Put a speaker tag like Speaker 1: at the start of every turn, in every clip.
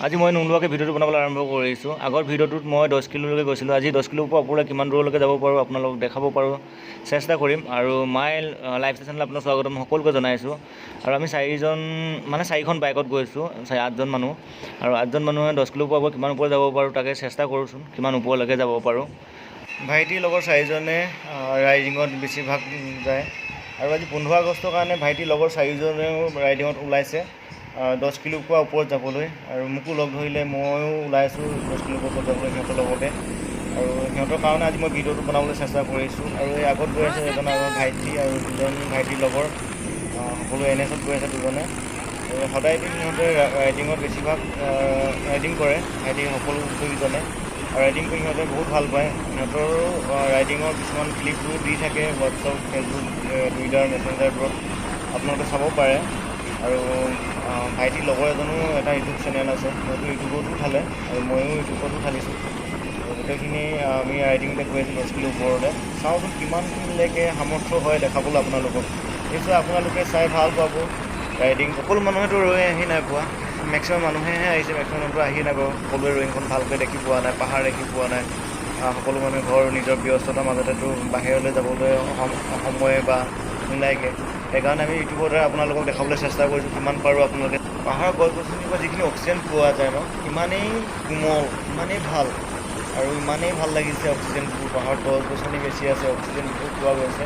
Speaker 1: আজি মই নোলোৱাকৈ ভিডিঅ'টো বনাবলৈ আৰম্ভ কৰিছোঁ। আগৰ ভিডিঅ'টোত মই 10 কিলোলৈকে গৈছিলোঁ। আজি 10 কিলোৰ পৰা ওপৰলৈ কিমান দূৰলৈকে যাব পাৰোঁ, আপোনালোকক দেখাব পাৰোঁ, চেষ্টা কৰিম। আৰু মাই লাইফ ষ্টাইল চেনেলত আপোনাক স্বাগতম সকলোকে জনাইছোঁ। আৰু আমি চাৰিজন, মানে চাৰিখন বাইকত গৈছোঁ, আঠজন মানুহ। আৰু আঠজন মানুহে 10 কিলোৰ পৰা কিমান ওপৰত যাব পাৰোঁ, তাকে চেষ্টা কৰোঁচোন, কিমান ওপৰলৈকে যাব পাৰোঁ। ভাইটিৰ লগৰ চাৰিজনে ৰাইডিঙত বেছিভাগ যায় আৰু আজি 15 আগষ্টৰ কাৰণে ভাইটিৰ লগৰ চাৰিজনেও ৰাইডিঙত ওলাইছে 10 কিলোৰ পৰা ওপৰত যাবলৈ। আৰু মোকো লগ ধৰিলে, ময়ো ওলাইছোঁ 10 কিলোৰ পৰা ওপৰত যাবলৈ সিহঁতৰ লগতে। আৰু সিহঁতৰ কাৰণে আজি মই ভিডিঅ'টো বনাবলৈ চেষ্টা কৰিছোঁ। আৰু এই আগত গৈ আছে এজন আমাৰ ভাইটি আৰু দুজন ভাইটিৰ লগৰ, সকলো এন এছত গৈ আছে দুজনে। আৰু সদায় দিন সিহঁতে ৰাইডিঙত বেছিভাগ ৰাইডিং কৰে, ভাইটি সকলো গোটেইকেইজনে। আৰু ৰাইডিং কৰি সিহঁতে বহুত ভাল পায়। সিহঁতৰো ৰাইডিঙৰ কিছুমান ক্লিপবোৰ দি থাকে হোৱাটছআপ, ফেচবুক, টুইটাৰ, মেছেঞ্জাৰবোৰত, আপোনালোকে চাব পাৰে। আৰু ভাইটিৰ লগৰ এজনো এটা ইউটিউব চেনেল আছে, সিহঁতো ইউটিউবতো ঢালে আৰু ময়ো ইউটিউবতো ঢালিছোঁ। আৰু গোটেইখিনি আমি ৰাইডিংতে গৈ আছোঁ 10 কিলো ওপৰলৈ। চাওঁচোন কিমানখিনিলৈকে সামৰ্থ্য হয় দেখাবলৈ আপোনালোকক। নিশ্চয় আপোনালোকে চাই ভাল পাব ৰাইডিং। সকলো মানুহেতো ৰৈ আহি নাই পোৱা, মেক্সিমাম মানুহেহে আহিছে। মেক্সিমাম মানুহটো আহি নাই পোৱা। সকলোৱে ৰয়িংখন ভালকৈ দেখি পোৱা নাই, পাহাৰ দেখি পোৱা নাই। সকলো মানুহে ঘৰ নিজৰ ব্যস্ততাৰ মাজতেতো বাহিৰলৈ যাবলৈ সময় বা নোলায়গৈ। সেইকাৰণে আমি ইউটিউবতে আপোনালোকক দেখাবলৈ চেষ্টা কৰিছোঁ কিমান পাৰোঁ। আপোনালোকে পাহাৰৰ গছ গছনিৰ পৰা যিখিনি অক্সিজেন পোৱা যায় ন, ইমানেই কোমল, ইমানেই ভাল আৰু ইমানেই ভাল লাগিছে অক্সিজেনবোৰ। পাহাৰত গছ গছনি বেছি আছে, অক্সিজেন বহুত পোৱা গৈছে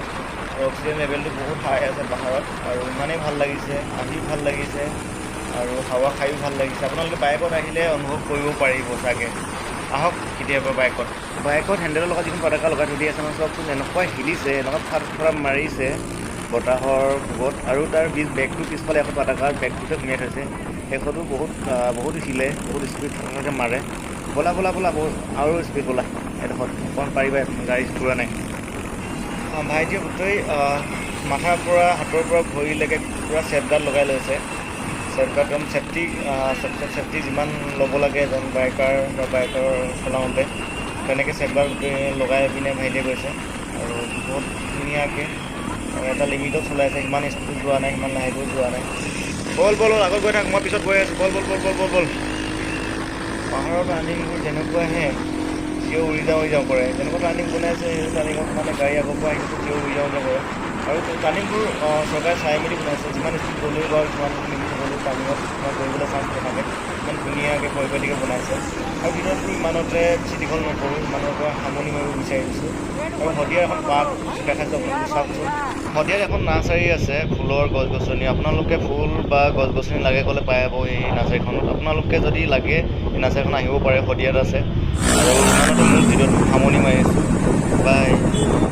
Speaker 1: আৰু অক্সিজেন লেভেলটো বহুত হাই আছে পাহাৰত। আৰু ইমানেই ভাল লাগিছে, আহি ভাল লাগিছে আৰু হাৱা খায়ো ভাল লাগিছে। আপোনালোকে বাইকত আহিলে অনুভৱ কৰিব পাৰিব চাগে। আহক কেতিয়াবা বাইকত। বাইকত হেণ্ডেলৰ লগত যিখন পতাকা লগাই থৈ দি আছে নহয়, চাওকচোন, এনেকুৱা হিলিছে, এনেকুৱা ফাট ফটা মাৰিছে বতাহৰ কোবত। আৰু তাৰ বেগটোৰ পিছফালে এখন পতাকাৰ বেগটোতে সুমিয়াই থৈছে। সেইখনো বহুত বহুত হিলে, বহুত স্পীড মাৰে। ব'লা, ব'লা, ব'লা, বহুত আৰু স্পীড ব'লা। এডোখৰত অকণ পাৰিবা, গাড়ী ঘূৰা নাই। ভাইটিয়ে গোটেই মাথাৰ পৰা, হাতৰ পৰা ভৰিলৈকে পূৰা ছেফগাৰ্ড লগাই লৈছে। ছেফগাৰ্ড একদম ছেফটি ছেফটি যিমান ল'ব লাগে এজন বাইকাৰ বা বাইকৰ চলাওঁতে, তেনেকৈ ছেফগাৰ্ড গোটেই লগাই পিনে ভাইটিয়ে গৈছে। আৰু বহুত ধুনীয়াকৈ এটা লিমিটত চলাইছে, সিমান স্পীড যোৱা নাই, সিমান লাহেকৈও যোৱা নাই। ব'ল, ব'ল, আগত গৈ থাক, মই পিছত গৈ আছোঁ। ব'ল, ব'ল, ব'ল, ব'ল, ব'ল, ব'ল। পাহাৰৰ টাৰ্ণিংবোৰ যেনেকুৱাহে, থিয় উৰি যাওঁ উৰি যাওঁ কৰে। যেনেকুৱা টাৰ্ণিং বনাইছে, সেই টাৰ্ণিঙত মানে গাড়ী আগৰ পৰা আহিছে, থিয় উৰি যাওঁ যাওঁ কৰে। আৰু টাৰ্ণিংবোৰ চৰকাৰে চাই মেলি বনাইছে। যিমান স্পীড গ'লেও বা যিমান লিমিট গ'লেও টাৰ্ণিঙত তোমাৰ কৰিবলৈ চান্স নাথাকে, ইমান ধুনীয়াকৈ পৰিপাটিকৈ বনাইছে। আৰু ভিডিঅ'টো ইমানতে, বেছি দীঘল নকৰোঁ, ইমানৰ পৰা সামৰণি মাৰিব বিচাৰিছোঁ। আৰু শদিয়াৰ এখন পাৰ্ক দেখাইছোঁ আপোনালোকে চাওকচোন। শদিয়াত এখন নাৰ্চাৰী আছে ফুলৰ গছ গছনি। আপোনালোকে ফুল বা গছ গছনি লাগে ক'লে পাই যাব এই নাৰ্চাৰীখনত। আপোনালোকে যদি লাগে, এই নাৰ্চাৰীখন আহিব পাৰে, শদিয়াত আছে। আৰু ইমানতে মোৰ ভিডিঅ'টো সামৰণি মাৰিছোঁ।